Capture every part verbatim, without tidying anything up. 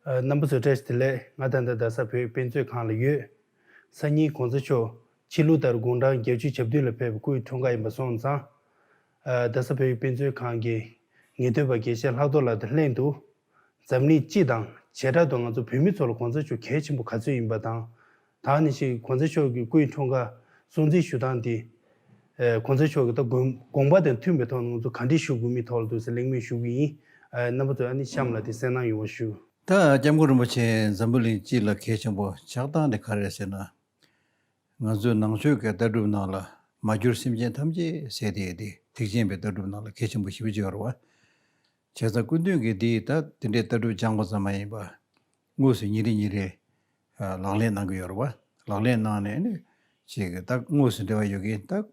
ཨ། རྣམ་པ་ཚོ་བཀྲ་ཤིས་བདེ་ལེགས། ང་ད་ལྟ་རྡ་ས་བོད་ཡིག་དཔེ་མཛོད་ཁང་ལ་ཡོད། སང་ཉིན་གོང་ས་མཆོག་ཕྱི་ལུགས་ལྟར་དགུང་གྲངས་བརྒྱད་ཅུ་གྱ་བདུན་ལ་ཕེབས་པའི་སྐུའི་འཁྲུངས་སྐར་ཡིན་པ་སོང་ཙང་། ཨ། རྡ་ས་བོད་ཡིག་དཔེ་མཛོད་ཁང་གི་ངེས་སྟོན་པ་དགེ་བཤེས་ལྷག་རྡོར་ལགས་དང་ལྷན་དུ། འཛམ་གླིང་སྤྱི་དང་བྱེ་བྲག་ཏུ་ང་ཚོ་བོད་མི་ཚོ་ལ་གོང་ས་མཆོག་གལ་ཆེན་པོ་ག་ཚོད་ཡིན་པ་དང་། ད་ནི་ཞིག་གོང་ས་མཆོག་གི་སྐུའི་འཁྲུངས་སྐར་སྲུང་བརྩི་ཞུ་སྟངས་དེ། ཨ། གོང་ས་མཆོག་གི་ད་དགོངས་དགོངས་པ་དང་མཐུན་པའི་ཐོག་ནས་ང་ཚོ་ག་འདྲས་ཞུ་དགོས་མིན་ཐོག་ལ་ཏོག་ཙམ་གླེང་མོལ་ཞུ་གི་ཡིན། ཨ། རྣམ་པ་ཚོས་ཨ་ནི་གཤམ་ལ་དེ་གསན་གནང་ཡོང་བ་ཞུ། ད་སྐྱབས་མགོན་རིན་པོ་ཆེ་འཛམ་བུ་གླིང་སྤྱི་ལ་གལ་ཆེན་པོ་ཆགས་སྟངས་དེ་ག་རེ་རེད་ཟེར་ན། ང་ཚོའི་ནང་ཆོས་ཀྱི་ལྟ་གྲུབ་ནང་ལ་མ་གྱུར་སེམས་ཅན་ཐམས་ཅད་ཟེར་དེ་དེ་ཐེག་ཆེན་པའི་ལྟ་གྲུབ་ནང་ལ་གལ་ཆེན་པོ་ཞེ་པོ་ཅིག་ཡོད་རེད་བ། བྱས་ཙང་སྐུ་མདུན་གྱིས་དེ་ད་དེ་འདྲའི་ལྟ་གྲུབ་སྦྱངས་པ་ཙམ་མ་ཡིན་པ། དངོས་སུ་ཉིན་རེ་ཉིན་རེ་ལག་ལེན་གནང་གི་ཡོད་རེད་བ། ལག་ལེན་གནང་ནས་ནི་ཅིག་ད་དངོས་སུ་འབྲེལ་བ་ཡོད་ཀྱི། ད་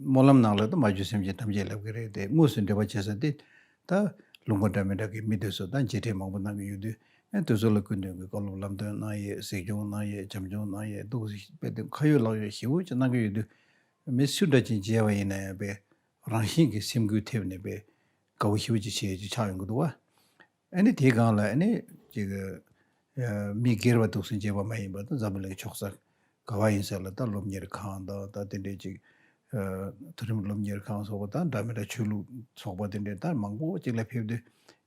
སྨོན་ལམ་ནང་ལ་ད་མ་གྱུར་སེམས་ཅན་ཐམས་ཅད་ལབ་ཀྱི་རེད་དེ། དངོས་སུ་འབྲེལ་བ་བྱེད་ས་དེ་ད་ལུང་པ་འདྲ་མི་འདྲ་གི་མི་དེ་ཚོ་ད་མཇལ་འཕྲད་མང་པོ་གནང་གི་ཡོད་དུས། ཨ། དེ་ཚོ་ལ་སྐུ་མདུན་གྱིས་བཀའ་སློབ་ལམ་སྟོན་གནང་ཡས། གཟིགས་སྐྱོང་གནང་ཡས། བྱམས་སྐྱོང་གནང་ཡས། འདུག་སེ་དཔེ་དེ་ཁ་ཡོད་ལག་ཡོད་ཞེ་པོ་ཅིག་གནང་གི་ཡོད་དུས། མི་སུ་འདྲ་ཅིག་མཇལ་བ་ཡིན་ན་ཡང་དཔེ་རང་བཞིན་གྱིས་སེམས་འགུལ་ཐེབས་ནས་དཔེ་དགའ་བོ་ཞེ་པོ་ཅིག་བྱེད་ཡས་ཅིག་ཆགས་ཡོང་གི་འདུག་བ། ཨ་ནི་དེའི་སྒང་ལ་ཨ་ནི་ཅིག་ཨ། མི་སྒེར་བ་འདུག་སེ་མཇལ་བ་མ་ཡིན་པ་དང་། འཛམ་བུ་གླིང་ཕྱོགས་ས་ག་བ་ཡིན་ས་ལ་ད་སློབ་གཉེར་ཁང་དང་། ད་དེ་འདྲའི་ཅིག་ཨ། མཐོ་རིམ་སློབ་གཉེར་ཁང་སོགས་པ་དང་འདྲ་མི་འདྲ། ཆོས་ལུགས་ཚོགས་པ་དེ་འདྲའི་ད་མང་པོ་ཅིག་ལ་ཕེབས་དུས།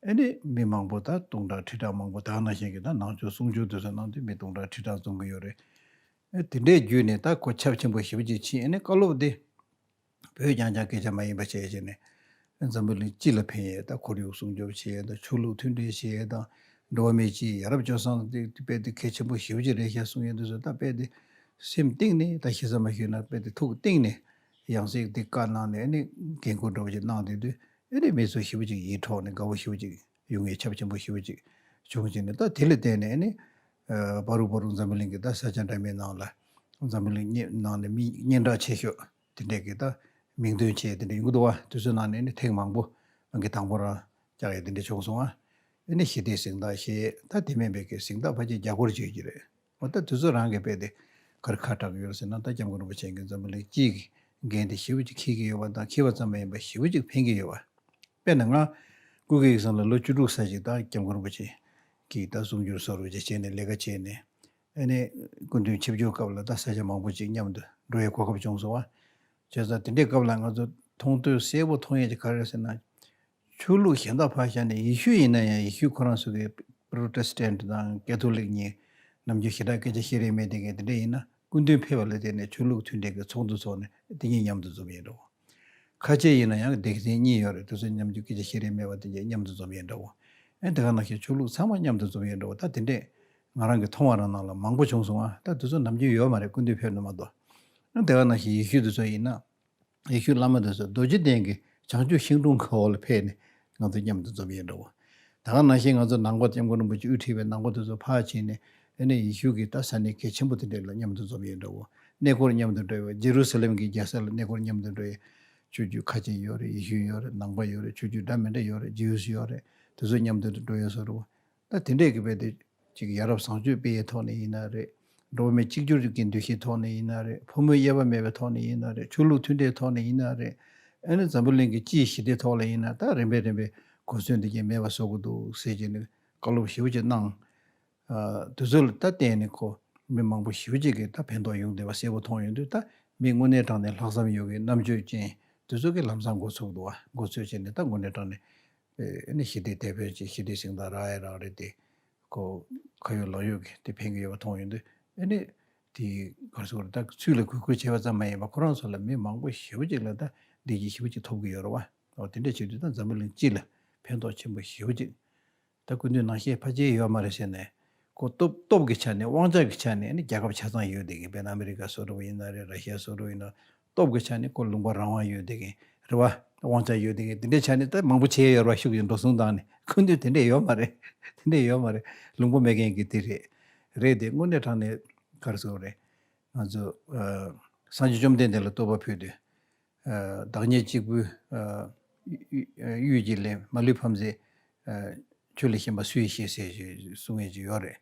ཨ་ནི་མི་མང་པོ་ད་སྟོང་ཕྲག་ཁྲི་ཕྲག་མང་པོ། ད་ནང་བཞིན་གྱི་ད་ནང་ཆོས་གསུང་ཆོས་དེ་ཚོ་གནང་དུས་མི་སྟོང་ཕྲག་ཁྲི་ཕྲག་འཛོམས་ཀྱི་ཡོད་རེད། ཨ། དེ་འདྲའི་བརྒྱུད་ནས་ད་ཁོ་ཁྱབ་ཆེན་པོ་ཞེ་པོ་ཅིག་ཕྱིན། ཨ་ནི་བཀའ་སློབ་དེ་བོད་རྐྱང་རྐྱང་སྐད་ཆ་མ་ཡིན་པ་བྱས་བྱས་ནས། འཛམ་བུ་གླིང་སྤྱི་ལ་ཕན་ཡས། ད་ཁོར་ཡུག་སྲུང་སྐྱོབ་བྱེད་ཡས་དང་། ཆོས་ལུགས་མཐུན་སྒྲིལ་བྱེད་ཡས་དང་། འགྲོ་བ་མིའི་སྤྱིའི་ཡ་རབས་སྤྱོད་བཟང་དེ་དཔེ་དེ་གལ་ཆེན་པོ་ཞེ་པོ་ཅིག་རེད་ཤག་གསུང་ཡས་དེ་ཚོ་ད་དཔེ་དེ་སེམས་གཏིང་ནས། ད་ཞེ་ས་མ་ཞུས་ན་དཔེ་དེ་ཐུགས་གཏིང་ནས་ཡང་སྲིད་དེ་བཀའ་གནང་ནས། ཨ་ནི་འགན་ཁུར་འདྲ་བོ་ཅིག་གནང་བསྡད་དུས། ཨ་ནི་མི་ཚོ་ཞེ་པོ་ཅིག་ཡིད་འཕྲོག་ནས་དགའ་བོ་ཞེ་པོ་ཅིག་ཡོང་ཡས། ཁྱབ་ཆེན་པོ་ཞེ་པོ་ཅིག་བྱུང་བྱས་ནས། ད་དེ་ལ་བརྟེན་ནས་ཨ་ནི་ཨ། བར་དུ་བར་དུ་འཛམ་བུ་གླིང་གི་ད་ས་ཆ་འདྲ་མིན་ནང་ལ། འཛམ་བུ་གླིང་ནང་ནས་མི་སྙན་གྲགས་ཆེ་ཤོས་དེ་འདྲས་ཀྱི་ད་མིང་འདོན་བྱས་དེ་འདྲ་ཡོང་གི་འདུག་བ། དེ་ཚོའི་ནང་ནས་ནི་ཐེངས་མང་པོ་རང་གི་དང་པོ་རང་བཅར་ཡས་དེ་འདྲ་བྱུང་སོང་བ། ཨ་ནི་ཞི་བདེའི་གཟེངས་རྟགས་བཞེས། ད་དེ་མིན་པའི་གི་གཟེངས་རྟགས་ཕལ་ཆེར་བརྒྱ་སྐོར་ཅིག་ཡོད་ཀྱི་རེད། འོ། ད་དེ་ཚོ་རང་གིས་དཔེ་དེ་ག་རེ་ཁ་གྲག་གི་ཡོད་ཟེར་ན། ད་སྐྱབས་མགོན་རིན་པོ་ཆེ་གིས་འཛམ་བུ་གླིང་སྤྱིའི་འགན་དེ་ཞེ་པོ་ཅིག་འཁྱེར་གྱི་ཡོད་པ་དང་། འཁྱེར་བ་ཙམ་མ་ཡིན་པར་ཞེ་པོ་ཅིག་ཕན་གྱི་ཡོད་པ། དཔེར་ན་ང་སྐུ་སྒེར་ཡིག་ཚང་ལ་ལོ་བཅུ་དྲུག་ཙམ་ཅིག་ད་སྐྱབས་མགོན་རིན་པོ་ཆེ་གིས་ད་གསུང་སྒྱུར་བཟོ་འདྲ་ཅིག་བྱས་ནས་ལས་ཀ་བྱས་ནས། ཨ་ནི་སྐུ་མདུན་ཆིབས་བསྒྱུར་སྐབས་ལ་ད་ས་ཆ་མང་པོ་ཅིག་མཉམ་དུ་འགྲོ་ཡའི་གོ་སྐབས་བྱུང་སོང་བ། བྱས་ཙང་དེ་འདྲའི་སྐབས་ལ་ང་ཚོ་མཐོང་ཐོས་གསལ་པོ་མཐོང་ཡས་ཅིག་ག་རེ་རེད་ཟེར་ན། ཆོས་ལུགས་གཞན་དག་ཕར་བཞག་ནས། ཡེ་ཤུ་ཡིན་ན་ཡང་། ཡེ་ཤུ་ཁོ་རང་ཚོ་གི་པྲོ་ཊེ་སི་ཊན་ཊི་དང་ཀེ་ཐོ་ལིག་གཉིས། ནམ་རྒྱུན་ཞེ་དྲག་སྐད་ཆ་བཤད་རན་མེད་དེ་གས། དེ་འདྲ་ཡིན་ན། སྐུ་མདུན་ཕེབས་པ་ལ་བརྟེན་ནས་ཆོས་ལུགས་མཐུན་འབྲེལ་གྱི་ཚོགས་འདུ་ཚོགས་ནས་དེ་གཉིས་མཉམ་དུ་འཛོམས་ཡས་འདྲ་བོ། ཁ་ཆེ་ཡིན་ན་ཡང་སྡེ་ཚན་གཉིས་ཡོད་རེད། དེ་ཚོ་ནམ་རྒྱུན་སྐད་ཆ་བཤད་རན་མེད་པ་དེ་གས་མཉམ་དུ་འཛོམས་ཡས་འདྲ་བོ། ཨེ། དེ་ག་ནང་བཞིན་ཆོས་ལུགས་ཚང་མ་མཉམ་དུ་འཛོམས་ཡས་འདྲ་བོ། ད་དེ་འདྲས་ང་རང་གིས་མཐོང་བ་རང་ནང་ལ་མང་པོ་བྱུང་སོང་ཨ། ད་དེ་ཚོ་ནམ་རྒྱུན་ཡོད་མ་རེད། སྐུ་མདུན་ཕེབས་ནས་མ་གཏོགས། ཨ། དེ་ག་ནང་བཞིན་ཡེ་ཤུ་དེ་ཚོ་ཡིན་ན། ཡེ་ཤུ་བླ་མ་དེ་ཚོ་རྡོ་རྗེ་གདན་གྱི་བྱང་ཆུབ་ཤིང་དྲུང་གི་འོག་ལ་ཕེབས་ནས་ང་ཚོ་མཉམ་དུ་འཛོམས་ཡས་འདྲ་བོ། ད་ག་ནང་བཞིན་ང་ཚོ་ནང་པ་སྐྱབས་མགོན་རིན་པོ་ཆེ་དབུ་ཁྲིད་པའི་ནང་པ་དེ་ཚོ་ཕར་ཕྱིན་ནས། ཨ་ནི་ཡེ་ཤུ་གི་ད་ས་གནས་གལ་ཆེན་པོ་དེ་འདྲས་ལ་མཉམ་དུ་འཛོམས་ཡས་འདྲ་བོ། གནས་སྐོར་མཉམ་དུ་འགྲོ་ཡས། ཇེ་རུ་ས་ལེམ་གྱི་རྒྱལ་ས་ལ་གནས་སྐོར་མཉམ་དུ་འགྲོ་ཡས། ཆོས་བརྒྱུད་ཁ་ཆེ་ཡོད་རེད། ཡེ་ཤུ་ཡོད་རེད། ནང་པ་ཡོད་རེད། ཆོས་བརྒྱུད་འདྲ་མི་འདྲ་ཡོད་རེད། ཇིའུ་སི་ཡོད་རེད། དེ་ཚོ་མཉམ་དུ་འགྲོ་ཡས་བཟོ་འདྲ་བོ། ད་དེ་འདྲས་ཀྱི་དཔེ་དེ་ཅིག་ཡ་རབས་བཟང་སྤྱོད་སྤེལ་ཡས་ཐོག་ནས་ཡིན་ན་རེད། འགྲོ་བ་མི་གཅིག་གྱུར་གྱི་འདུ་ཤེས་ཐོག་ནས་ཡིན་ན་རེད། ཕོ་མོའི་དབྱེ་བ་མེད་པའི་ཐོག་ནས་ཡིན་ན་རེད། ཆོས་ལུགས་མཐུན་འབྲེལ་ཐོག་ནས་ཡིན་ན་རེད། ཨ་ནི་འཛམ་བུ་གླིང་གི་སྤྱིའི་ཞི་བདེ་ཐོག་ལ་ཡིན་ན། ད་རིམ་པས་རིམ་པས་གོ་མཚོན་དེ་གས་མེད་པ་བཟོ་དགོས་འདུག་ཟེར་བྱས་ནས་བཀའ་སློབ་ཞེ་པོ་ཅིག་གནང་། ཨ། དེ་ཚོ་ལ་ད་བརྟེན་ནས་ཁོ་མི་མང་པོ་ཞེ་པོ་ཅིག་གིས་ད་ཕན་ཐོགས་ཡོང་བསྡད་པ་གསལ་པོ་མཐོང་ཡོང་དུས། ད་མི་དངོས་གནས་དྲང་གནས་ལྷག་བསམ་ཡོད་མཁན། རྣམ་དཔྱོད་ཅན་དེ་ཚོ་གིས་ལམ་སང་མགོ་ཚོད་འདུག་བ། མགོ་ཚོད་བྱས་ནས་ད་དངོས་གནས་དྲང་གནས། ཨེ། ཨ་ནི་ཞི་བདེ་དེད་དཔོན་ཅིག་ཞི་བདེའི་གཟེངས་རྟགས་རག་ཡ་རག་རེད་དེ། ཁོ་ཁ་ཡོད་ལག་ཡོད་ཀྱིས་དེ་ཕན་གྱི་ཡོད་པ་མཐོང་ཡོང་དུས། ཨ་ནི་དེ་ག་རེ་ཟེར་དགོས་རེད། ད་ཚུལ་ལ་གུས་བཀུར་བྱས་པ་ཙམ་མ་ཡིན་པར་ཁོ་རང་ཚོ་ལ་མི་མང་པོ་ཞེ་པོ་ཅིག་ལ་ད་བདེ་སྐྱིད་ཞེ་པོ་ཅིག་ཐོབ་ཀྱི་ཡོད་རེད་བ། འོ། དེ་འདྲ་བྱེད་དུས་ད་འཛམ་བུ་གླིང་སྤྱི་ལ་ཕན་ཐོགས་ཆེན་པོ་ཞེ་པོ་ཅིག་ད་སྐུ་མདུན་ནང་བཞིན་ཕལ་ཆེར་ཡོད་མ་རེད་ཟེར་ནས། ཁོ་སྟོབས་སྟོབས་ཀྱི་ཆ་ནས། དབང་ཆ་གི་ཆ་ནས་ཨ་ནི་རྒྱལ་ཁབ་ཆ་ཚང་ཡོད་བསྡད་མཁན། དཔེར་ན་ཨ་མི་རི་ཀ་བཟོ་འདྲ་བོ་ཡིན་ན་རེད། ར་ཤི་ཡ་བཟོ་འདྲ་བོ་ཡིན་ན། སྟོབས་ཀྱི་ཆ་ནས་ཁོ་ལུང་པ་རང་དབང་ཡོད་བསྡད་མཁན་རེད་བ། དབང་ཆ་ཡོད་བསྡད་མཁན་དེ་འདྲའི་ཆ་ནས་ད་མང་པོ་བྱས་ཡོད་རེད་བ། ཤུགས་ཀྱིས་འགྲོ་སོང་བཏང་ནས། སྐུ་མདུན་དེ་འདྲས་ཡོད་མ་རེད། དེ་འདྲས་ཡོད་མ་རེད། ལུང་པ་མེད་མཁན་གྱི་དེ་རེད། རེད་དེ། དངོས་གནས་དྲང་གནས་ག་རེ་ཟེར་དགོས་རེད། ང་ཚོ། ཨ། སངས་རྒྱས་བཅོམ་ལྡན་འདས་ལ་བསྟོད་པ་ཕུལ་དུས། ཨ། བདག་ཉིད་གཅིག་པུས། ཨ། གཡུལ་གྱི་ལས་མ་ལུས་ཕམ་ཚེ། ཨ། ཁྱོད་ལས་གཞན་པ་སུས་ཤེས་ཟེར་ཞེས་གསུང་མཁན་ཅིག་ཡོད་རེད།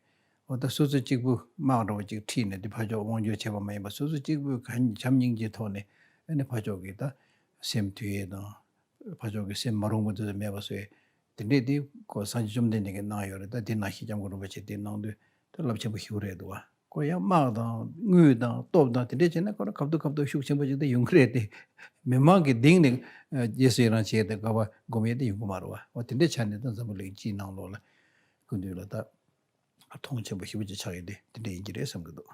འོ། ད་སོ་སོ་གཅིག་པུ་དམག་འདྲ་བོ་ཅིག་ཁྲིད་ནས་དེ་ཕར་ཕྱོགས་དབང་སྒྱུར་བྱས་པ་མ་ཡིན་པར། སོ་སོ་གཅིག་པུས་ག་བྱམས་སྙིང་རྗེའི་ཐོག་ནས་ཨ་ནི་ཕར་ཕྱོགས་ཀྱི་ད་སེམས་དུལ་ཡས་དང་། ཕར་ཕྱོགས་ཀྱི་སེམས་མ་རུངས་པ་དེ་ཚོ་མེད་པ་བཟོ་ཡས། དེ་འདྲས་དེ་ཁོ་སངས་རྒྱས་བཅོམ་ལྡན་འདས་ཀྱིས་གནང་ཡོད་རེད། ད་དེ་ནང་བཞིན་སྐྱབས་མགོན་རིན་པོ་ཆེ་དེ་གནང་དུས་ད་རླབས་ཆེན་པོ་ཞིག་རེད་འདུག་བ། ཁོ་ཡང་དམག་དང་དངུལ་དང་སྟོབས་དང་དེ་འདྲས་བྱས་ན་ཁོ་རང་ཁ་ཐུག་ཁ་ཐུག་ཤུགས་ཆེན་པོ་ཞིག་ད་ཡོང་གི་རེད་དེ། མི་མང་གི་གདིང་ནས་རྗེས་སུ་ཡི་རང་བྱས་ཏེ་དགའ་བ་སྒོམ་ཡས་དེ་ཡོང་གི་མ་རེད་བ། འོ་དེ་འདྲས་ཆ་ནས་ད་འཛམ་བུ་གླིང་སྤྱིའི་ནང་ལོགས་ལ་སྐུ་མདུན་ལ་ད་མཐོང་ཆེན་པོ་ཞེ་པོ་ཅིག་ཆགས་ཡོད་དེ་དེ་འདྲས་ཡིན་གྱི་རེད་བསམ་གྱི་འདུག་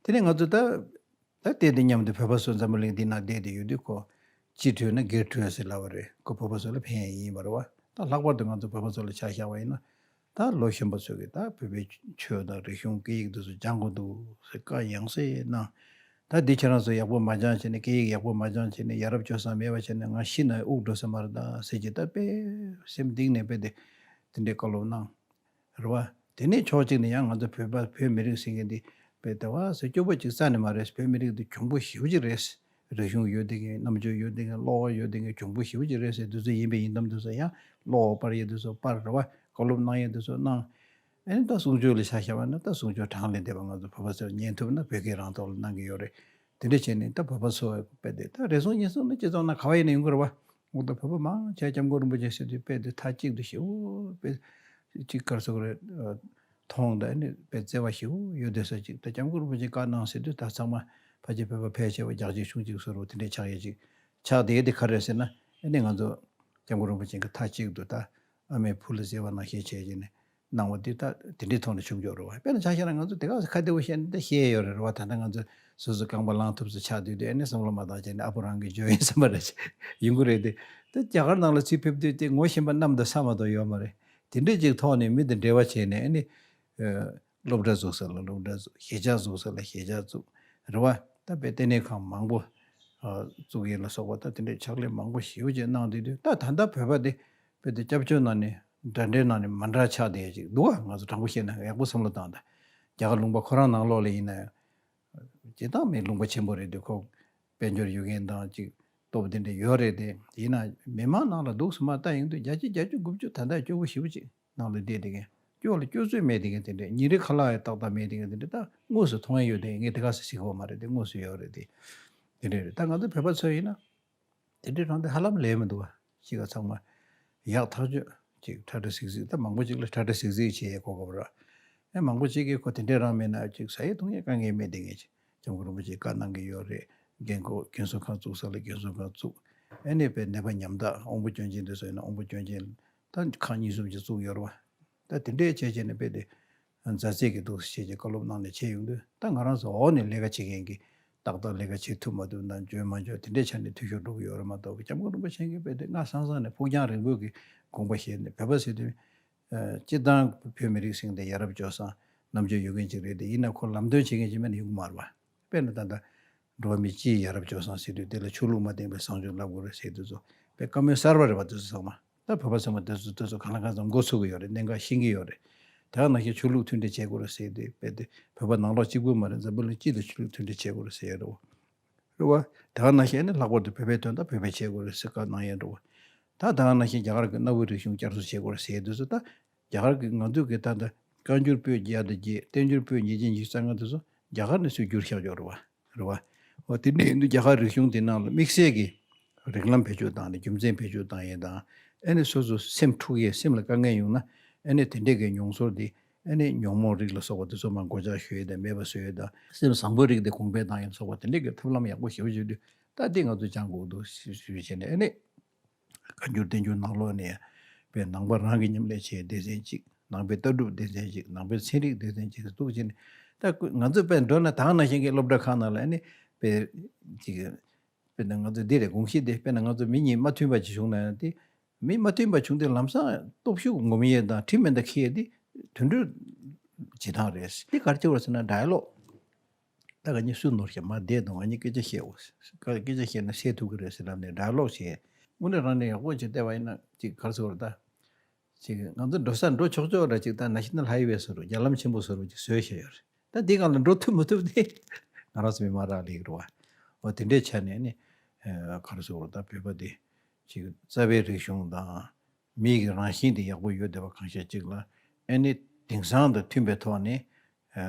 དེ་ནས་ང་ཚོ་ད་ད་བལྟས་ཏེ་མཉམ་དུ་བོད་པ་ཚོ་འཛམ་བུ་གླིང་འདི་ན་བསྡད་དེ་ཡོད་དུས་ཁོ་སྤྱི་འགྲོས་ན་སྒེར་འགྲོས་ཟེར་ལབ་པ་རེད། ཁོ་བོད་པ་ཚོ་ལ་ཕན་ཡས་ཡིན་པ་རེད་བ། ད་ལྷག་པར་དུ་ང་ཚོ་བོད་པ་ཚོ་ལ་ཆ་བཞག་པ་ཡིན་ན་ད་ལོ་གཞོན་པ་ཚོས་ཀྱི་ད་བོད་པའི་ཆོས་དང་རིག་གཞུང་སྐད་ཡིག་འདི་ཚོ་སྦྱང་དགོས་འདུག་ཟེར་བཀའ་ཡང་སེ་གནང་། ད་འདི་ཁྱེད་རང་ཚོ་ཡག་པོ་མ་སྦྱང་བྱས་ནས་སྐད་ཡིག་ཡག་པོ་མ་སྦྱང་བྱས་ནས་ཡ་རབས་སྤྱོད་བཟང་མེད་པ་བྱས་ནས་ང་ཤི་ན་དབུགས་འགྲོ་ས་མ་རེད་ད་ཟེར་གྱི་ད་དཔེ་སེམས་གཏིང་ནས་དཔེ་དེ་དེ་འདྲའི་བཀའ་སློབ་གནང་། རེད་བ། དེ་ནས་ཕྱོགས་གཅིག་ནས་ཡང་ང་ཚོ་བོད་པ་བོད་མི་རིགས་ཟེར་མཁན་འདི་བོད་དེ་བ་ཟེར་སྐྱོ་པོ་ཅིག་རྩ་ནས་མ་རེད། བོད་མི་རིགས་འདི་གྱོང་པོ་ཞེ་པོ་ཅིག་རེད། རིག་གཞུང་ཡོད་དེ་མཁན་རྣམ་དཔྱོད་ཡོད་དེ་མཁན་བློ་ཁོག་ཡོད་དེ་མཁན་གྱོང་པོ་ཞེ་པོ་ཅིག་རེད་ཟེར། དུས་ཚོད་ཡིན་པས་ཡིན་དམ་དུས་སུ་ཡང་བློ་ཁོག་སྤར་ཡས་དུས་སུ་སྤར་རེད་བ། བཀའ་སློབ་གནང་ཡས་དུས་སུ་གནང་། ཨེ་ནི་ད་གསུང་ཆོས་ལ་ཆ་བཞག་པ་ན་ད་གསུང་ཆོས་གྲངས་ལས་འདས་པ་ང་ཚོ་བོད་པ་ཚོས་ཉན་ཐུབ་ན་བོད་སྐད་རང་ཐོག་ལ་གནང་གི་ཡོད་རེད། དེ་འདྲ་བྱས་ནས་ད་བོད་པ་ཚོ་དཔེ་དེ་ད་རེ་ཟུང་ཉེ་ཟུང་ནི་སྤྱི་ཚོགས་ནང་ག་བ་ཡིན་ན་ཡོང་གི་རེད་བ། འོ་ད་བོད་པ་མང་ཆེ་སྐྱབས་མགོན་རིན་པོ་ཆེ་ཟེར་དུས་དཔེ་དེ་མཐའ་གཅིག་ཏུ་ཞེ་པོ་དཔེ་གཅིག་གར་སོགས་རེད། མཐོང་ད་ནི་དཔེ་བརྩེ་བ་ཞེ་པོ་ཡོད་དེ་ས་ཅིག་ད་སྐྱབས་མགོན་རིན་པོ་ཆེ་བཀའ་གནང་ཟེར་དུས་ད་ཚང་མ་ཕལ་ཆེར་བོད་པ་ཕལ་ཆེ་བ་རྒྱག་རྗེས་ཆུང་གཅིག་བཟོ་རོགས་དེ་འདྲས་ཆགས་ཡས་ཅིག་ཆགས་བསྡད་དེ་ག་རེད་ཟེར་ན་ཨ་ནི་ང་ཚོ་སྐྱབས་མགོན་རིན་པོ་ཆེ་གི་མཐའ་གཅིག་ཏུ་ད་ཨ་མའི་བུ་ལ་བརྩེ་བ་ནང་བཞིན་བྱས་བྱས་ནས། གནང་བ་འདི་ད་དེ་འདྲའི་ཐོག་ནས་བྱུང་ཡོད་རེད་བ། དཔེར་ན་ཆ་བཞག་ན་ང་ཚོ་དེ་ག་ས་ཁ་བདེ་བོ་བཤད་ན་ད་ཤེས་ཡོད་རེད་བ། ད་ལྟ་ང་ཚོ་སོ་སོ་རྐང་པ་ལངས་ཐུབ་ས་ཆགས་དུས་དེ་ཨ་ནི་བསམ་བློ་མ་བཏང་བྱས་ནས་ཨ་ཕོ་རང་གི་འཇོན་ཡིན་བསམ་པ་རེད། ཡིན་གྱི་རེད་དེ། ད་རྒྱ་གར་ནང་ལ་ཚུར་ཕེབས་དུས་དེ་ངོ་ཤེས་པ་གནམ་དང་ས་མ་གཏོགས་ཡོད་མ་རེད། དེ་འདྲའི་ཅིག་ཐོག་ནས་མི་དང་འབྲེལ་བ་བྱས་ནས་ཨ་ནི། སློབ་གྲྭ་བཙུགས་ས་ལ་སློབ་གྲྭ་བཙུགས། གཞིས་ཆགས་བཙུགས་ས་ལ་གཞིས་ཆགས་བཙུགས། རེད་བ། ད་དཔེ་ལྟེ་གནས་ཁང་མང་པོ་བཙུགས་ཡས་ལ་སོགས་པ་ད་དེ་འདྲའི་ཕྱག་ལས་མང་པོ་ཞེ་པོ་ཅིག་གནང་བསྡད་དུས་ད་ད་ལྟ་བོད་པ་དེ། དཔེ་དེ་སྐྱབས་བཅོལ་ནང་ནས་འདྲ་འདྲའི་ནང་ནས་མ་འདྲ་ཆགས་བསྡད་ཅིག་འདུག་བ། ང་ཚོ་དྲང་པོ་བཤད་ན་ཡག་པོ་བསམ་བློ་བཏང་དང་། རྒྱ་གར་ལུང་པ་ཁོ་རང་ནང་ལོགས་ལ་ཡིན་ན་ཡང་། སྤྱིར་བཏང་མི་ལུང་པ་ཆེན་པོ་རེད་དུས་ཁོ་དཔལ་འབྱོར་ཡོད་མཁན་དང་ཅིག་སྟོབས་དེ་འདྲ་ཡོད་རེད་དེ། ཡིན་ན་མི་མང་ནང་ལ་འདུག་སེ་མར་ལྟ་ཡོང་དུས་བརྒྱ་ཆ་བརྒྱད་ཅུ་དགུ་བཅུ་ད་ལྟ་སྐྱོ་པོ་ཞེ་པོ་ཅིག་ནང་ལ་བསྡད་བསྡད་མཁན། སྐྱོ་ལ་སྐྱོ་ཚོད་མེད་བསྡད་མཁན་དེ་འདྲ་ཉིན་རེ་ཁ་ལག་ཡང་ཏག་ཏག་མེད་བསྡད་མཁན་དེ་འདྲ་ད་དངོས་སུ་མཐོང་ཡ་ཡོད་དེ། ངས་དེ་ག་ས་ཟེར་གི་ཡོད་མ་རེད་དེ། དངོས་སུ་ཡོད་རེད་དེ། དེ་འདྲ་རེད། ད་ང་ཚོ་བོད་པ་ཚོ་ཡིན་ན། དེ་འདྲའི་རང་དེ་ཧ་ལམ་ལས་མི་འདུག་བ། གཅིག་ག་ཚང་མ་ཡག་ཐག་ཆོད་ཅིག་ཁྲ་ཁྲ་ཟིག་ཟིག་ད་མང་པོ་ཅིག་ལ་ཁྲ་ཁྲ་ཟིག་ཟིག་བྱེད་ཡས་གོ་སྐབས་ར། ཨེ་མང་པོ་ཅིག་གིས་ཁོ་དེ་འདྲའི་རང་མེད་ན་ཅིག་ཟ་ཡས་འཐུང་ཡས་དཀའ་ངལ་མེད་བསྡད་མཁན་ཅིག་སྐྱབས་མགོན་རིན་པོ་ཆེས་བཀའ་གནང་གི་ཡོད་རེད། རྒན་གོག་རྒན་གསོ་ཁང་བཙུགས་ས་ལ་རྒན་གསོ་ཁང་བཙུགས། ཨེ་ནས་དཔེ་ནད་པ་ཉམ་ཐག་དབང་པོ་སྐྱོན་ཅན་དེ་ཚོ་ཡིན་ན་དབང་པོ་སྐྱོན་ཅན་ད་ཁང་གཉིས་གསུམ་ཅིག་བཙུགས་ཡོད་རེད་བ། ད་དེ་འདྲའི་བྱས་བྱས་ནས་དཔེ་དེ། མཛའ་བརྩེ་གི་འདུག་ཟེར་བྱས་བཀའ་སློབ་གནང་ནས་བྱས་ཡོང་དུས་ད་ང་རང་ཚོ་འོག་ནས་ལས་ཀ་བྱེད་མཁན་གྱི་ཏག་ཏག་ལས་ཀ་བྱེད་ཐུབ་མ་ཐུབ་དང་འཇོན་མ་འཇོན་དེ་འདྲའི་ཆ་ནས་འཐུས་ཤོར་འགྲོ་གི་ཡོད་རེད་མ་གཏོགས། སྐྱབས་མགོན་རིན་པོ་ཆེ་གིས་དཔེ་དེ་སྔ་སང་སང་ནས་ཕུགས་རྒྱང་རིང་པོ་གི་དགོངས་པ་བཞེས་ནས་བོད་པ་ཟེར་དུས། སྤྱིར་བཏང་བོད་མི་རིགས་ཟེར་མཁན་དེ་ཡ་རབས་སྤྱོད་བཟང་རྣམ་དཔྱོད་ཡོད་མཁན་ཅིག་རེད་དེ། ཡིན་ན་ཁོ་ལམ་སྟོན་བྱེད་མཁན་ཅིག་མེད་ན་ཡོང་གི་མ་རེད་བ། དཔེར་ན་ད་ལྟ་འགྲོ་བ་མི་སྤྱིའི་ཡ་རབས་སྤྱོད་བཟང་ཟེར་དུས་དེ་ལ་ཆོས་ལུགས་མ་བསྟེན་པའི་བཟང་སྤྱོད་ལབ་དགོས་རེད་ཟེར་དུས་ཚོ་དཔེ་བཀའ་མོལ་གསར་པ་རེད་བ། དེ་ཚོ་ཚང་མ་ད་བོད་པ་ཚང་མ་དེ་ཚོ་དེ་ཚོ་གང་ལ་གང་འཚམ་མགོ་ཚོད་ཀྱི་ཡོད་རེད། གནད་འགག་ཤེས་ཀྱི་ཡོད་རེད། དེ་ག་ནང་བཞིན་ཆོས་ལུགས་མཐུན་སྒྲིལ་བྱེད་དགོས་རེད་ཟེར་དུས་དཔེ་དེ་བོད་པ་ནང་ལོགས་གཅིག་པུ་མ་རེད། འཛམ་བུ་གླིང་སྤྱི་ལ་ཆོས་ལུགས་མཐུན་སྒྲིལ་བྱེད་དགོས་རེད་ཟེར་ཡ་རེད་བ། རེད་བ། དེ་ག་ནང་བཞིན་ནི་ལྷག་པར་དུ་བོད་པའི་དོན་དག་བོད་པས་བྱེད་དགོས་རེད་ཟེར་བཀའ་གནང་ཡ་འགྲོ་བ། ད་དེ་ག་ནང་བཞིན་རྒྱ་གར་གྱི་གནའ་བོའི་རིག་གཞུང་བསྐྱར་གསོ་བྱེད་དགོས་རེད་ཟེར་དུས་སུ་ད་རྒྱ་གར་གྱི་ང་ཚོས་གི་ད་ལྟ་བཀའ་འགྱུར་པོད་བརྒྱ་དང་བརྒྱད། བསྟན་འགྱུར་པོད་ཉིས་བརྒྱ་ཉི་ཤུ་རྩ་ལྔ་དེ་ཚོ་རྒྱ་གར་ནས་ཚུར་བསྒྱུར་བཞག་ཡོད་རེད་བ། རེད་བ། འོ་དེ་འདྲ་ཡིན་དུས་རྒྱ་གར་རིག་གཞུང་དེ་ནང་ལ་དམིགས་བསལ་གྱི་རིགས་ལམ་བེད་སྤྱོད་བཏང་ནས་རྒྱུ་མཚན་བེད་སྤྱོད་བཏང་ཡས་དང་། ཨེ་ནས་སོ་སོ་སེམས་འཁྲུག་ཡས་སེམས་ལ་དཀའ་ངལ་ཡོང་ན་ཨེ་ནས་དེ་འདྲས་ཀྱི་མྱོང་ཚོར་དེ། ཨེ་ནས་ཉོན་མོངས་རིགས་ལ་སོགས་པ་དེ་ཚོ་མར་གོད་ཆག་ཞུ་ཡས་དང་མེད་པ་བཟོ་ཡས་དང་། སེམས་བཟང་པོའི་རིགས་དེ་གོང་འཕེལ་བཏང་ཡས་ལ་སོགས་པ་དེ་འདྲས་ཀྱི་ཐབས་ལམ་ཡག་པོ་ཞེ་པོ་ཅིག་འདུག་ད་འདི་ང་ཚོས་སྦྱང་དགོས་འདུག་ཞུ་ཞུ་བྱས་ནས་ཨེ་ནས། བཀའ་འགྱུར་བསྟན་འགྱུར་ནང་ལོགས་ནས་དཔེ་ནང་པ་རང་གི་ཉམས་ལེན་བྱེད་སྡེ་ཚན་གཅིག་ནང་པའི་ལྟ་གྲུབ་སྡེ་ཚན་གཅིག་ནང་པའི་ཚན་རིག་སྡེ་ཚན་གཅིག་འདུག་བྱས་ནས། ད་ང་ཚོ་དཔེ་འགྲོ་ན་ད་ག་ནང་བཞིན་གྱི་སློབ་གྲྭ་ཁག་ནང་ལ་ཨ་ནི་དཔེ་ཅིག་དཔེར་ན་ང་ཚོ་འདི་རེད་དགོངས་གཞི་དེ། དཔེར་ན་ང་ཚོ་མི་གཉིས་མ་མཐུན་པ་ཅིག་བྱུང་ན་ཡང་དེ་མི་མ་མཐུན་པ་བྱུང་དུས་ལམ་སང་སྟོབས་ཤུགས་ངོམ་ཡས་དང་ཁྲིམས་མེ་མདའ་འཁྱེར་ཡས་དེ་དུད་འགྲོའི་བྱེད་སྟངས་རེད། དེ་ག་རེ་བྱེད་དགོས་ཟེར་ན་ཌའི་ལོག་ད་ང་གཉིས་སུ་ནོར་ཞིག་མ་བསྡད་དང་། ང་གཉིས་སྐད་ཆ་བཤད་འོ། སྐད་ཆ་བཤད་ན་སེལ་ཐུབ་ཀྱི་རེད་ཟེར་ལབ་ནས་ཌའི་ལོག་བྱས། དངོས་གནས་རང་ནས་ཡག་པོ་ཅིག་བལྟས་པ་ཡིན་ན་ཅིག་ག་རེ་ཟེར་བ་རེད་ད། ཅིག་ང་ཚོ་འགྲོ་ས་འགྲོ་ཆོག་ཆོག་ར་ཅིག་ད་ནེ་ཤ་ནལ་ཧའི་ཝེ་བཟོ་འདྲ་རྒྱ་ལམ་ཆེན་པོ་བཟོ་འདྲ་ཅིག་བཟོས་བཞག་ཡོད་རེད། ད་འདི་སྒང་ལ་འགྲོ་ཐུབ་མི་ཐུབ་དེ་ང་རང་ཚོ་མི་མང་རག་ལས་ཀྱི་རེད་བ། འོ་དེ་འདྲའི་ཆ་ནས་ནི་ག་རེ་ཟེར་བ་རེད་ད། བོད་པ་འདི་ཅིག་རྩ་བའི་རིག་གཞུང་དང་མིའི་རང་བཞིན་དེ་ཡག་པོ་ཡོད་བསྡད་པ་གང་ཤེས་ཅིག་ལ་ཨེ་ནི་དེང་སང་དང་མཐུན་པའི་ཐོག་ནས།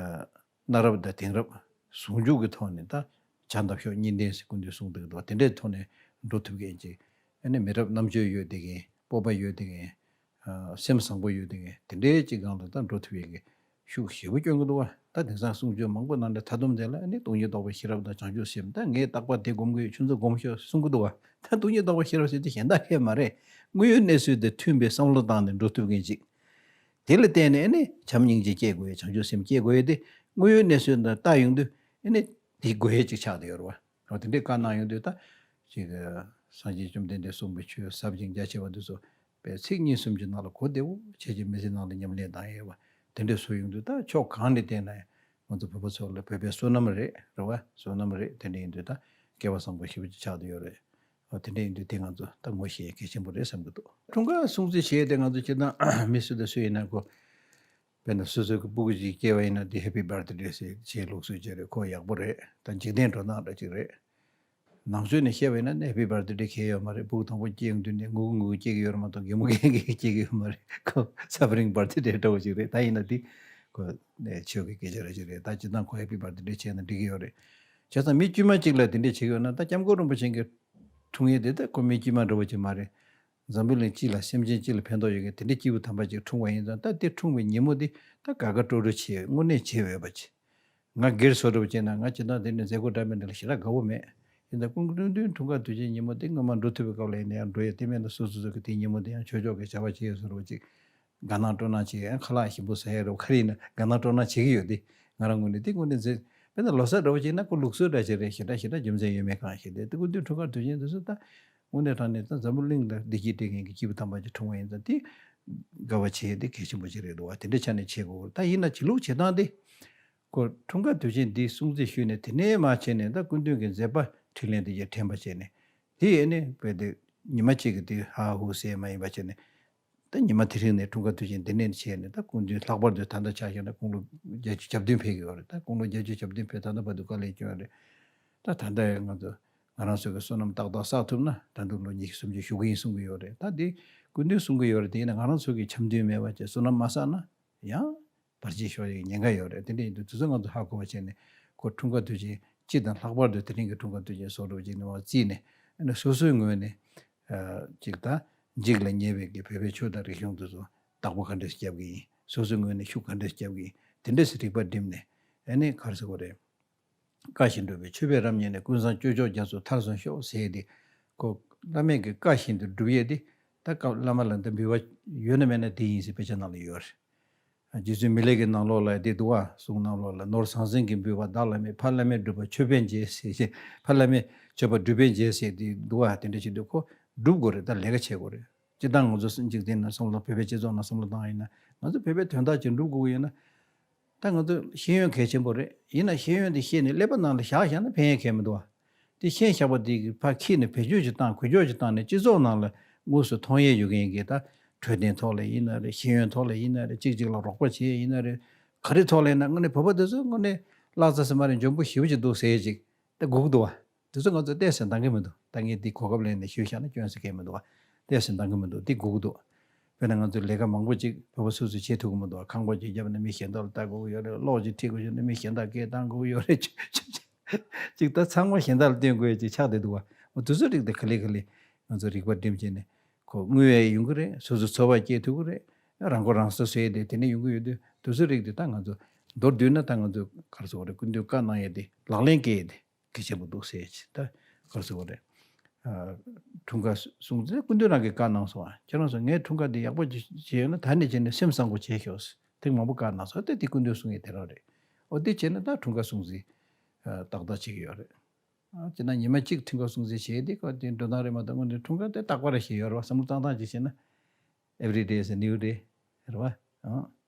གནའ་རབས་དང་དེང་རབས་ཟུང་འཇུག་གི་ཐོག་ནས་ད་བྱ་འདབ་གཤོག་གཉིས་ལྡན་ཟེར་སྐུ་མདུན་གསུངས་འདུག་གི་འདུག་དེ་འདྲའི་ཐོག་ནས་འགྲོ་ཐུབ་མཁན་ཅིག་ཨ་ནི་མི་རབས་རྣམ་དཔྱོད་ཡོད་བསྡད་མཁན་ སྤོབས་པ་ཡོད་དེ་གི། ཨ། སེམས་བཟང་པོ་ཡོད་དེ་གི། དེ་འདྲའི་ཅིག་སྒང་ལ་ད་འགྲོ་ཐུབ་ཡས་ཀྱི་ཤུགས་ཞེ་པོ་སྐྱོན་གི་འདུག་བ། ད་དེང་སང་གསུང་ཆོས་མང་པོ་ནང་ནས་མཐའ་སྡོམ་དེ་ལ་ཨ་ནི་སྟོང་ཉིད་རྟོགས་པའི་ཤེས་རབ་དང་བྱང་ཆུབ་སེམས། ད་ངས་རྟག་པར་དེ་སྒོམ་གི་ཡོད། ཁྱོད་ཚོ་སྒོམ་ཤོག་གསུང་གི་འདུག་བ། ད་སྟོང་ཉིད་རྟོགས་པའི་ཤེས་རབ་ཟེར་དེ་གཞན་དག་ཁེལ་མ་རེད། དངོས་ཡོད་གནས་ཚུལ་དང་མཐུན་པའི་བསམ་བློ་བཏང་ནས་འགྲོ་ཐུབ་མཁན་ཅིག། དེ་ལ་བརྟེན་ནས་ཨ་ནི་བྱམས་སྙིང་རྗེ་སྐྱེ་དགོས་ཡས། བྱང་ཆུབ་སེམས་སྐྱེ་དགོས་ཡས་དེ་དངོས་ཡོད་གནས་ཚུལ་དང་ལྟ་ཡོང་དུས་ཨ་ནི་དེ་དགོས་ཡས་ཅིག་ཆགས་བསྡད་ཡོད་རེད་བ། འོ་དེ་འདྲའི་བཀའ་གནང་ཡོང་དུས་ད་ཅིག་སངས་རྒྱས་བཅོམ་ལྡན་འདས་གསུངས་པའི་ཆོས་ཟབ་ཅིང་རྒྱ་ཆེ་བ་འདི་ཚོ་དཔེ་ཚིག་གཉིས་གསུམ་གྱི་ནང་ལ་གོ་བདེ་བོ་བྱས་ཀྱི་མི་ཚེ་ནང་ལ་ཉམས་ལེན་བཏང་ཡས་བ། དེ་འདྲ་བཟོ་ཡོང་དུས་ད་ཕྱོགས་གང་ནས་བལྟས་ན་ང་ཚོ་བོད་པ་ཚོ་ལ་བོད་པའི་བསོད་ནམས་རེད། རེད་བ། བསོད་ནམས་རེད། དེ་འདྲ་ཡིན་དུས་ད་སྐལ་བ་བཟང་པོ་ཞེ་པོ་ཅིག་ཆགས་བསྡད་ཡོད་རེད། འོ་དེ་འདྲ་ཡིན་དུས་དེ་ང་ཚོ་ད་ངོ་ཤེས་ཡས་གལ་ཆེན་པོ་རེད་བསམ་གྱི་འདུག། འཁྲུངས་སྐར་སྲུང་བརྩི་བྱེད་ཡས་དེ་ང་ཚོ་སྤྱིར་བཏང་མི་སུ་དང་སུ་ཡིན་ན་ཁོ། དཔེར་ན་སོ་སོའི་གི་སྤུ་གུ་ཅིག་སྐྱེས་པ་ཡིན་ན་དེ་Happy Birthday་ཟེར་བྱེད་ལུགས་སྲོལ་ཅིག་རེད། ཁོ་ཡག་པོ་རེད། ད་འཇིག་རྟེན་འགྲོ་སྟངས་འདྲ་ཅིག་རེད། ནང་ཆོས་ནས་བཤད་པ་ཡིན་ན་Happy Birthday་གལ་ཡོད་མ་རེད། སྤུ་གུ་དང་པོ་སྐྱེས་ཡོང་དུས་ནས་ངུ་གུ་ངུ་གུ་སྐྱེ་གི་ཡོད་རེད་མ་གཏོགས་གད་མོ་གད་གད་སྐྱེ་གི་ཡོད་མ་རེད། ཁོ་Suffering Birthday་འདྲ་བོ་ཅིག་རེད། ད་ཡིན་ན་དེ་ཁོ་ནས་ཆོས་ཀྱི་སྐད་ཆ་རེ་ཅིག་རེད། ད་སྤྱིར་བཏང་ཁོ་Happy Birthday་བྱས་ན་འགྲིག་གི་ཡོད་རེད། བྱས་ཙང་མི་དཀྱུས་མ་ཅིག་ལ་དེ་འདྲས་བྱེད་ཀྱི་ཡོད་ན་ད་སྐྱབས་མགོན་རིན་པོ་ཆེ་གི་འཁྲུངས་ཡས་དེ་ད་ཁོ་མི་དཀྱུས་མ་འདྲ་བོ་ཅིག་མ་རེད། འཛམ་བུ་གླིང་སྤྱི་ལ་སེམས་ཅན་སྤྱི་ལ་ཕན་ཐོགས་ཡོད་མཁན་དེ་འདྲའི་སྐྱེས་བུ་དམ་པ་ཅིག་འཁྲུངས་པ་ཡིན་ཙང་ད་དེ་འཁྲུངས་པའི་ཉིན་མོ་དེ་ད་དགའ་དགའ་སྤྲོ་སྤྲོ་བྱེད། དངོས་གནས་བྱེད་འོས་པ་ཅིག། ང་སྒེར་སོ་འདྲ་བོ་བྱས་ན་ང་སྤྱིར་བཏང་དེ་ནས་མཛད་སྒོ་འདྲ་མིན་འདྲ་ལ་ཞེ་དྲག་དགའ་བོ་མེད། ཡིན་ད་སྐུ་མདུན་འཁྲུངས་སྐར་དུས་ཆེན་ཉིན་མོ་དེ་སྔོན་མ་འགྲོ་ཐུབ་པའི་སྐབས་ལ་ཡིན་ན་ཡང་འགྲོ་ཡ་དེ་མེད་ན་སོ་སོ་སོ་གི་དེ་ཉིན་མོ་དེ་ཡང་ཆོས་ཕྱོགས་ཀྱི་བྱ་བ་བྱེད་ཡ་བཟོ་འདྲ་བོ་ཅིག། དགའ་སྣང་སྤྲོ་སྣང་བྱེད་ཡ། ཁ་ལག་ཞིམ་པོ་ཟ་ཡ་རེད། ག་རེ་ཡིན་ན་དགའ་སྣང་སྤྲོ་སྣང་བྱེད་ཀྱི་ཡོད་དེ། ང་རང་ངོས་ནས་དེ་དངོས་གནས་མཛད། དཔེར་ན་ལོ་གསར་འདྲ་བོ་བྱས་ན་ཁོ་ལུགས་སྲོལ་འདྲ་ཅིག་རེད། ཞེ་དྲག་ཞེ་དྲག་རྒྱུ་མཚན་ཡོད་མེད་གང་ཤེས་ཏེ། དེ་སྐུ་མདུན་འཁྲུངས་སྐར་དུས་ཆེན་དེ་ཚོ་ད་དངོས་གནས་དྲང་གནས་ད་འཛམ་བུ་གླིང་ལ་བདེ་སྐྱིད་སྤྲད་མཁན་གྱི་སྐྱེས་བུ་དམ་པ་ཅིག་འཁྲུངས་པ་ཡིན་ཙང་དེ་དགའ་བ་བྱེད་ཡ་དེ་གལ་ཆེན་པོ་ཅིག་རེད་འདུག་བ། དེ་འདྲ་ཆ་ནས་བྱེད་དགོས། ད་ཡིན་ན་བྱེད་ལུགས་བྱེད་སྟངས་དེ། ཁོ་འཁྲུངས་སྐར་དུས་ཆེན་འདི་སྲུང་བརྩི་ཞུས་ནས་དེ་ནས་མར་བྱས་ནས་ད་སྐུ་མདུན་གྱི་མཛད་པ་འཕྲིན་ལས་འདི་ཡར་དྲན་པ་བྱས་ནས་དེ་ཡས་ནས་བས་དེ་ཉི་མ་གཅིག་གི་དེ་ཧ་ཧུ་ཟེར་མ་ཡིན་པ་བྱས་ནས། ད་ཉི་མ་དེ་རིང་ནས་འཁྲུངས་སྐར་དུས་ཆེན་འདི་ནས་བྱས་ནས་ད་སྐུ་མདུན་ལྷག་པར་དུ་ད་ལྟ་ཆ་བཞག་ན་དགུང་ལོ་བརྒྱད་ཅུ་གྱ་བདུན་ཕེབས་ཀྱི་ཡོད་རེད། ད་དགུང་ལོ་བརྒྱད་ཅུ་གྱ་བདུན་ཕེབས་ད་ལྟ་བར་དུ་དཀའ་ལས་བསྐྱོན་ཡོད་རེད། ད་ད་ལྟ་ཡང་ང་ཚོ་ང་རང་ཚོ་གི་བསོད་ནམས་ཏག་ཏག་བསགས་ཐུབ་ན་ད་དུང་ལོ་ཉི་ཤུ་སུམ་ཅུ་བཞུགས་ཀྱི་ཡིན་གསུང་གི་ཡོད་རེད། ད་འདི་སྐུ་མདུན་གསུང་གི་ཡོད་རེད། དེ་ཡིན་ན་ང་རང་ཚོ་གི་འཆམ་མཐུན་མེད་པ་བྱས་བསོད་ནམས་མ་བསགས་ན་ཡང་བར་ཆད་ཤོར་ཡག་ཉེན་ཁ་ཡོད་རེད། དེ་འདྲ་ཡིན་དུས་དུས་ཚོད་ང་ཚོ་ཧ་གོ་བ་བྱས་ནས་ཁོ་འཁྲུངས་སྐར་དུས་ཆེན་སྤྱི་དང་ལྷག་པར་དུ་དེ་རིང་གི་འཁྲུངས་སྐར་དུས་ཆེན་བཟོ་འདྲ་བོ་ཅིག་ནས་བརྩིས་ནས་ཨ་ནི་སོ་སོའི་ངོས་ནས་ཨ་ཅིག་ད་འཇིག་ལ་ཉེ་བའི་གི་བོད་པའི་ཆོས་དང་རིག་གཞུང་དེ་ཚོ་བདག་པོ་ག་འདྲས་སུ་རྒྱབ་གི་ཡིན། སོ་སོའི་ངོས་ནས་ཤུགས་ག་འདྲས་སུ་རྒྱབ་གི་ཡིན། དེ་འདྲས་སུ་རིག་པ་བསྒྲིམས་ནས་ཨ་ནི་ག་རེ་ཟེར་དགོས་རེད། བཀའ་བཞིན་སྒྲུབ་པའི་མཆོད་པས་རབ་མཉེས་ནས། ཀུན་བཟང་སྤྱོད་མཆོག་རྒྱ་མཚོ་མཐར་སོན་ཤོག་ཟེར་ཡས་དེ་ཁོ་བླ་མའི་གི་བཀའ་བཞིན་དུ་སྒྲུབ་ཡས་དེ་ད་སྐབས་བླ་མ་ལ་འདི་འབུལ་བ་ཡོད་ན་མེད་ན་དེ་ཡིན་ཟེར་དཔེ་ཆ་ནང་ལ་ཡོད་རེད། རྗེ་བཙུན་མི་ལས་ཀྱི་ནང་ལོགས་ལ་དེ་འདུག་བ། གསུང་ནང་ལོགས་ལ་ནོར་ཟང་ཟིང་གི་འབུལ་བ་བདག་བླ་མེད། ཕ་བླ་མའི་སྒྲུབ་པ་མཆོད་པས་འཇལ་ཟེར་བྱས། ཕ་བླ་མའི་མཆོད་པ་སྒྲུབ་པས་འཇལ་ཟེར་དེ་འདུག་བ། དེ་འདྲ་བྱེད་དུས་ཁོ་སྒྲུབ་དགོས་རེད། ད་ལས་ཀ་བྱེད་དགོས་རེད། སྤྱིར་བཏང་ང་ཚོ་འཇིག་རྟེན་ནང་བསམ་བློ་བོད་པའི་སྤྱི་ཚོགས་ནང་བསམ་བློ་བཏང་ཡིན་ན་ང་ཚོ་བོད་པའི་དོན་དག་ཅིག་སྒྲུབ་དགོས་ཀྱི་ཡོད་ན། ད་ང་ཚོ་ཤེས་ཡོན་གལ་ཆེན་པོ་རེད། ཡིན་ན་ཤེས་ཡོན་དེ་ཤེས་ནས་ཀླད་པ་ནང་ལ་བཞག་བཞག་ན་ཕན་ཡས་གང་ཡང་མི་འདུག་བ། དེ་ཤེས་བཞག་པ་དེ་གི་ཕར་འཁྱེར་ནས་བེད་སྤྱོད་ཅིག་བཏང་། འགུལ་སྐྱོད་ཅིག་བཏང་ནས་སྤྱི་ཚོགས་ནང་ལ་དངོས་སུ་མཐོང་ཡས་ཡོད་མཁན་གྱི་ད་འཕྲོད་བསྟེན་ཐོག་ལ་ཡིན་ན་རེད། ཤེས་ཡོན་ཐོག་ལ་ཡིན་ན་རེད། གཅིག་གཅིག་ལ་རོགས་པ་བྱེད་ཡས་ཡིན་ན་རེད། ག་རེ་ཐོག་ལ་ཡིན་ན་དངོས་གནས་བོད་པ་དེ་ཚོ་དངོས་གནས་ལྷག་ཙམ་ཟེར་མ་རེད། འཇོན་པོ་ཞེ་པོ་ཅིག་འདུག་ཟེར་ཡས་ཅིག་ད་སྒུག་འདུག་བ། དེ་ཚོ་ང་ཚོས་བལྟས་ཟིན་འདང་གི་མི་འདུག། ད་ངས་འདི་གོ་སྐབས་ལེན་ནས་ཞུས་བཞག་ན་སྐྱོན་ཟེར་མཁན་མི་འདུག་བ། བལྟས་ཟིན་འདང་གི་མི་འདུག། འདི་སྒུག་གི་འདུག། དཔེར་ན་ང་ཚོས་ལས་ཀ་མང་པོ་ཅིག་བོད་པ་སོ་སོས་བྱེད་ཐུབ་ཀྱི་མི་འདུག་བ། ཁང་པ་ཅིག་བརྒྱབ་ན་མི་གཞན་དག་ལ་ལྟ་དགོས་ཀྱི་ཡོད་རེད། གློག་ཅིག་ཁྲིད་དགོས་ཡོད་ན་མི་གཞན་དག་སྐད་བཏང་དགོས་ཀྱི་ཡོད་རེད། ཅིག་ད་ཚང་མ་གཞན་དག་ལ་བསྟན་དགོས་ཡ་ཅིག་ཆགས་བསྡད་འདུག་བ། འོ་དེ་ཚོའི་རིགས་དེ་ག་ལེ་ག་ལེ་ང་ཚོ་རིག་པ་བསྒྲིམས་བྱས་ནས་ཁོ་དངུལ་ཡང་ཡོང་གི་རེད། སོ་སོ་འཚོ་བ་སྐྱེལ་ཐུབ་ཀྱི་རེད། རང་མགོ་རང་སོ་བཟོས་ཏེ་དེ་ནས་ཡོང་གི་ཡོད་དུས་དེ་ཚོའི་རིགས་དེ་ད་ང་ཚོ་མདོར་བསྡུས་ན་ད་ང་ཚོ་ག་རེ་ཟེར་དགོས་རེད། སྐུ་མདུན་བཀའ་གནང་ཡས་དེ་ལག་ལེན་སྐྱེལ་ཡས་དེ། གལ་ཆེན་པོ་འདུག་ཟེར་གྱི་ད་ག་རེ་ཟེར་བ་རེད། ཨ། འཁྲུངས་སྐར་སྲུང་བརྩི་སྐུ་མདུན་རང་གིས་བཀའ་གནང་སོང་། ཨ། ཁྱེད་རང་ཚོ་ངས་འཁྲུངས་སྐར་འདི་ཡག་པོ་ཅིག་བྱས་ཡོད་ན་ད་ནས་བྱས་ནས་སེམས་བཟང་པོ་བྱས་ཤོག་ཟེར་ཐེངས་མང་པོ་བཀའ་གནང་སོང་། ཨ་ད་དེ་སྐུ་མདུན་གསུང་ཡས་དེ་རང་རེད། ཨོ་དེ་བྱས་ན་ད་འཁྲུངས་སྐར་སྲུང་བརྩི་ཨ་ཏག་ཏག་བྱེད་ཀྱི་ཡོད་རེད། ཨ་བྱས་ན་ཉི་མ་གཅིག་འཁྲུངས་སྐར་སྲུང་བརྩི་བྱས་ཏེ་ཁོ་དེ་འགྲོ་སྟངས་རེད་མ་གཏོགས་དངོས་གནས་འཁྲུངས་སྐར་དེ་རྟག་པར་བྱས་ཡོད་རེད་བ། བསམ་བློ་བཏང་སྟངས་ཅིག་བྱས་ན་Every day is a new day རེད་བ། ཨང་།